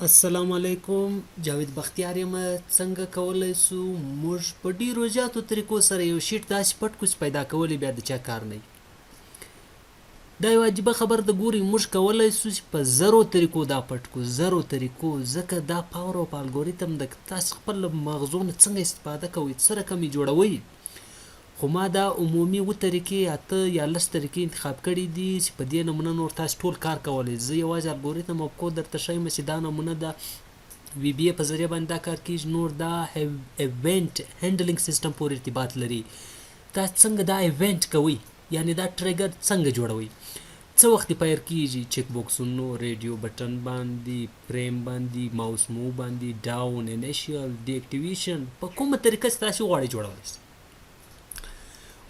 السلام علیکم، جاوید بختیار یم. څنګه کولی سو موږ په ډیرو زیاتو طریقو سره یو sheet داسې پټ کړو چې پیدا کول یې بیا د چا کار نه وي؟ دا یو عجیبه خبر ده. ګورئ، موږ کولی سو چې په زرو طریقو دا پټ کړو، زرو طریقو، ځکه دا power of algorithm ده. که تاسو خپل مغزو نه څنګه استفاده کوئ، څه رقم یې جوړوئ، خو ما دا عمومي اوه طریقې، اته یا لس طریقې انتخاب کړې دي چې په دې نمونه نور تاسو ټول کار کولی. زه یوازې algorithm او کوډ درته ښیم چې دا نمونه ده، VBA په ذریعه باندې دا کار کیږي. نور دا event handling system پورې ارتباط لري. تاسو څنګه دا event کوئ، یعنی دا trigger څنګه جوړوئ، څه وخت fire کیږي، check box ونو، radio button باندې، فریم باندې، mouse move باندې، down، initial، deactivation، په کومه طریقه چې تاسو غواړئ جوړولی شئ.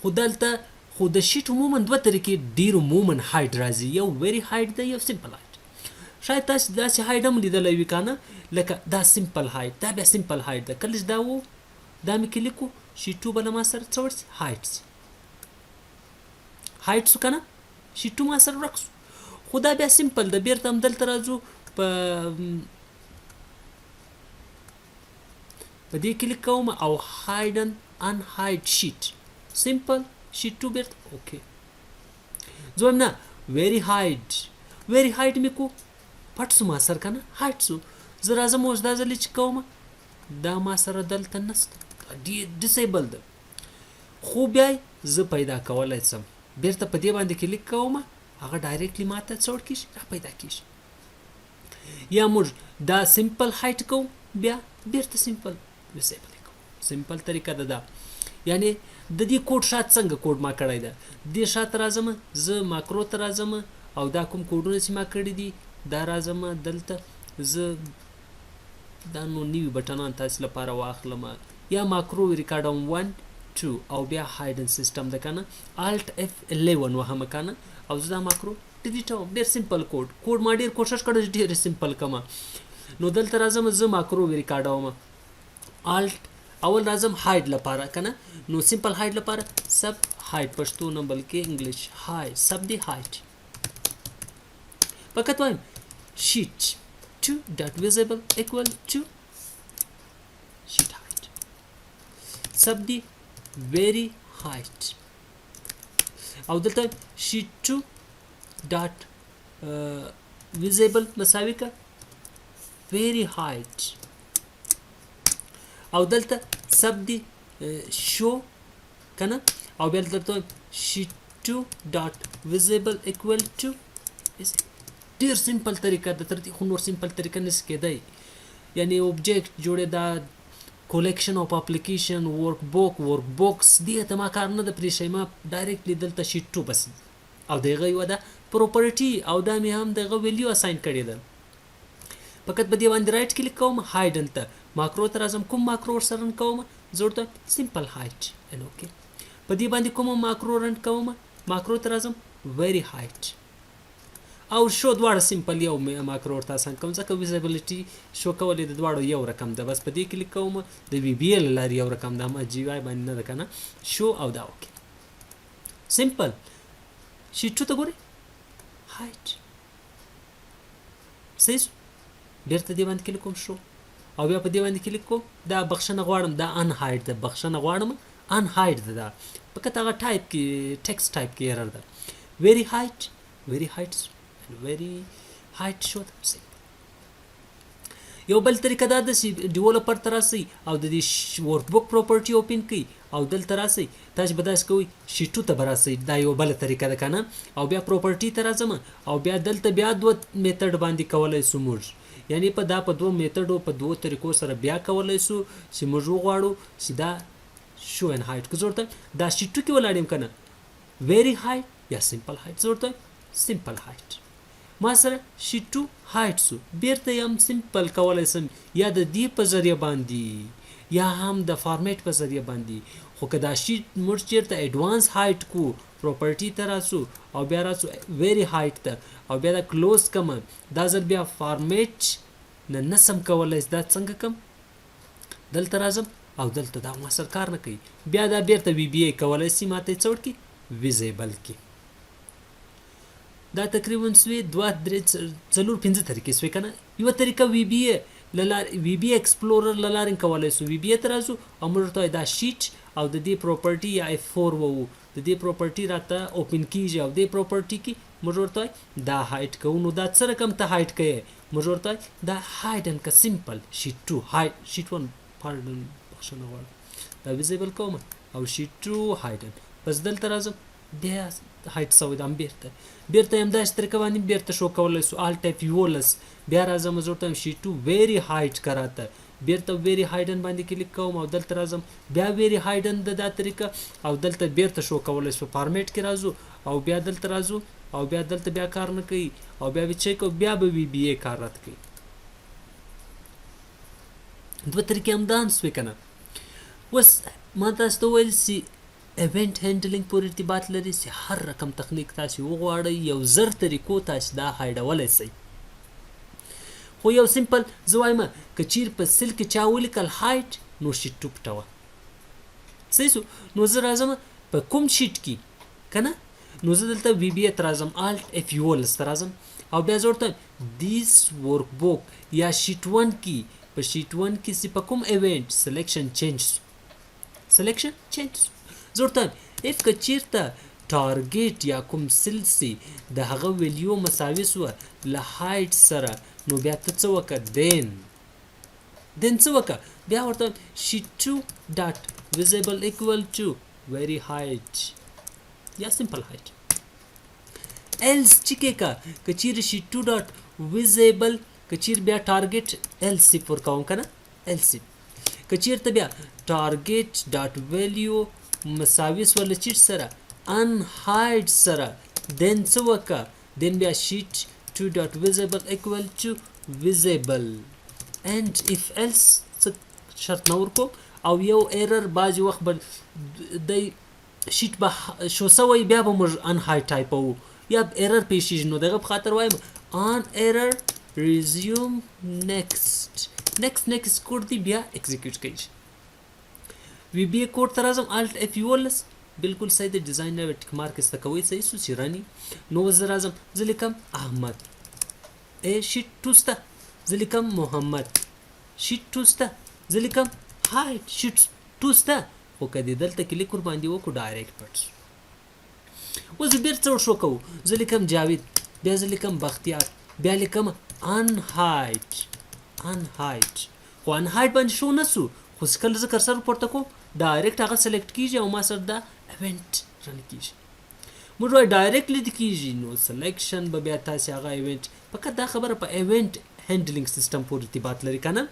خو دلته خو د sheet عموما دوه طریقې ډیر عموما hide راځي، یو very hide دی، یو simple hide. شاید تاسو داسې hide هم لیدلی وي که نه، لکه دا simple hide، دا بیا simple hide ده. کله چې دا و دا مې کلیک کو، sheet two به له ما سره څه ورسي؟ Hide سي. Hide سو که نه؟ Sheet two ما سره ورک سو. خو دا بیا simple ده. بیرته هم دلته راځو، په دې کلیک کوم او hide unhide sheet، simple sheet two، بیرته okay. زه وایم نه، very hide. Very hide مې کو، پټ سو ما سره که نه؟ Hide سو. زه راځم اوس دا ځلې چې کوم، دا ما سره دلته نسته، disable ده، خو بیا زه پیدا کولی سم. بیرته په دې باندې کلیک کوم، هغه directly ماته څه ورکیږي؟ را پیدا کیږي. یا موږ دا simple hide کوو، بیا بیرته simple visible کوو. Simple طریقه ده دا. یعنی د دې کوډ شات څنګه کوډ ما کړی ده، دې شاته راځم زه، ماکرو ته راځم او دا کوم کوډونه چې ما کړي دي، دا راځم دلته، زه دا نو نوي button ان تاسو لپاره واخلم یا ماکرو ریکارډوم 1 2 او بیا hidden system ده کنه، Alt F 11 وهم کنه او زه دا ماکرو delete وم. ډیر simple code. Code ما ډیر کوشش کړی چې ډیر simple کما. نو دلته راځم زه، ماکرو ریکارډوم، Alt اول راځم hide لپاره کنه. نو simple hide لپاره sub hide، پښتو نه بلکې English hide، sub دی hide. فقط وایم sheet 2 dot visible equal to sheet hide، sub دی very hide، او دلته sheet 2 dot visible مساوي که very hide، او دلته sub دی شو کنه، او بیا دلته sheet 2 dot visible equal to. ډیر simple طریقه ده، تر دې خو نور simple طریقه نشي کېدای. یعنی object جوړې دا collection of application، workbook، workbooks، دې ته ما کار نه ده پرېښی. ما directly دلته sheet 2 بس او دغه یوه ده property او دا مې هم دغه value assign کړې ده. فقط په دې باندې right click کوم، hidden ته ماکرو ته راځم، کوم ماکرو ورسره run کوم؟ زه ورته simple hide and okay. په دې باندې کوم ماکرو run کوم؟ ماکرو ته راځم، very hide او شو، دواړه simple یو ماکرو ورته assign کوم، ځکه visibility show کول د دواړو یو رقم ده. بس په دې کلیک کوم، د VBA له لارې یو رقم ده، ما GUI باندې نه ده کنه. شو او دا okay. Simple sheet ته ګورئ، hide صحیح. بیرته دې باندې کلیک کوم، شو، او بیا په دې باندې کلیک کوم. دا بخښنه غواړم، دا unhide ده، بخښنه غواړم، unhide ده. دا فقط هغه ټایپ کې، text type کې error ده. Very hide، very hide، very hide شو. یو بل طریقه دا ده چې developer ته راسئ او د دې workbook property open کړئ او دلته راسئ، تاسو به داسې کوئ، sheet two ته به راسئ. دا یو بله طریقه ده که نه. او بیا property ته راځم او بیا دلته بیا دوه method باندې کولی سو موږ، یعنی په دا په دوو method و، په دوو طریقو سره بیا کولی سو چې موږ وغواړو چې دا show and hide. که زه ورته دا sheet two کې ولاړ یم که نه، very hide یا simple hide، زه ورته simple hide، ما سره sheet two hide سو. بیرته یې هم simple کولی سم، یا د دې په ذریعه باندې یا هم د فارمیټ په ذریعه باندې. خو که دا sheet موږ چیرته advance hide کو، property ته راسو او بیا راسو very hide ته او بیا دا close کم، دا ځل بیا فارمیټ نه نسم کولی. دا څنګه کم؟ دلته راځم او دلته دا ما سره کار نه کوي. بیا دا بیرته VBA کولی سي ماته څه ورکړي؟ Visible کې. دا تقریبا سوې دوه، درې، څلور، پنځه طریقې سوې که نه؟ یوه طریقه وی بي ای له لارې، وی بي اکسپلورر له لارې کولی سو. وی بي ای ته راځو او موږ ورته وایو دا sheet او د دې property یا F4 وو، د دې property راته open کیږي او دې property کې موږ ورته وایو دا hide کوو. نو دا څه رقم ته hide کوې؟ موږ ورته وایو دا hidden که، simple sheet 2 hide، sheet 1، pardon، بخښنه غواړم، دا visible کوم او sheet 2 hidden. بس دلته راځم، بیا hide سوی ده. بیرته همداسې طریقه باندې بیرته شو کولی سو. Alt F 11. بیا راځم، زه ورته وایم sheet 2 very hide که راته. بیرته very hidden باندې کلیک کوم او دلته راځم، بیا very hidden د دا طریقه او دلته بیرته شو کولی سو. فارمیټ کې راځو او بیا دلته راځو او بیا دلته بیا کار نه کوي او بیا به چک او بیا به VBA کار راته کوي. دوه طریقې همدا هم سوې که نه؟ اوس ما تاسو ته وویل چې event handling پورې ارتباط لري چې هر رقم تکنیک تاسو وغواړئ، یو زر طریقو تاسو دا hide ولی سئ. خو یو simple زه وایم که چیر په cell کې چا ولیکل hide، نو sheet 2 پټوه. صحیح سو؟ نو زه راځم په کوم sheet کې که نه؟ نو زه دلته VBA ته راځم، Alt F 11 ته راځم او بیا زه ورته this workbook یا sheet 1 کې، په sheet 1 کې چې په کوم event selection change، selection change، زه ورته if که چیرته target یا کوم cell سي د هغه value مساوي سوه له hide سره، نو بیا ته څه وکړه؟ Then څه وکړه؟ بیا ورته sheet 2 dot visible equal to very hide یا simple hide. Else چې کې که چیرې sheet 2 dot visible، که چیرې بیا target، else if ورکوم که نه؟ Else if که چیرته بیا target dot value مساوي سوه له چیټ سره؟ Unhide سره، then څه وکړه؟ Then بیا sheet 2 dot visible equal to visible. And if else څه شرط نه ورکوم او یو error. بعضې وخت به د sheet به شو سوی، بیا به موږ unhide type وو یا error پیښیږي، نو دغه په خاطر وایم on error resume next next next code دی بیا execute کوي. VBA code ته راځم، Alt F 11. بالکل صحیح دی. design نه tick mark است کوي، صحیح سو چې run. نو زه راځم، زه لیکم احمد، ای sheet 2 سته. زه لیکم محمد، sheet 2 سته. زه لیکم hide، sheet 2 سته. خو که دې دلته کلیک ور باندې وکړو، direct پټ سو. اوس بیرته څه شو کوو؟ زه لیکم جاوید، بیا زه لیکم بختیار، بیا لیکم unhide، unhide. خو unhide باندې شو نه سو، خو کله زه cursor پورته کوم، direct هغه select کیږي او ما سره دا event run کیږي. موږ وایو directly کیږي، نو selection به بیا تاسو هغه event فقط. دا خبره په event handling system پورې ارتباط لري که نه؟